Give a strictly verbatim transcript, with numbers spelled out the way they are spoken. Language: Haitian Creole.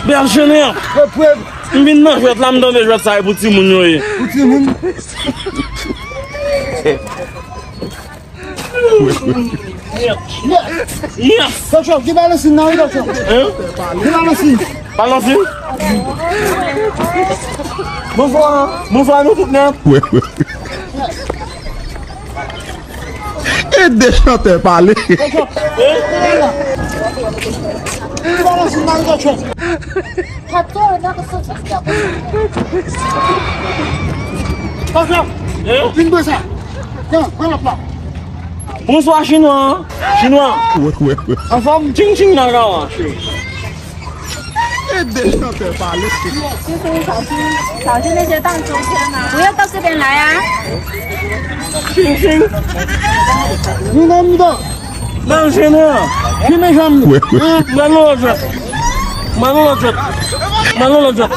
Bèl jennen an. M vin nan jwèt la, m tande jwèt sa e pou timoun yo ye. Pou timoun. Yes. Yes. Tòchò, ki balansin nan wi, tòchò. Hein? Ki balansin? Balansin? Bonswa. Bonswa nou tout nèt. Ede chantè pale. Tòchò. Hein? Ki balansin nan wi, tòchò. Tòchò. Hein? Vin bwè sa. Tiens, pran lòt la. Bonswa, chinwa. Chinwa. Anfòm? Ching ching nan gawa, ching. Ede chantè pale. Ou yo tap se ben la ya? Ching ching. Nou nan mitan. Nan jennen an. Ki men janm li? Mwen nou lòt jwèt. Mwen nou lòt jwèt. Mwen nou lòt jwèt.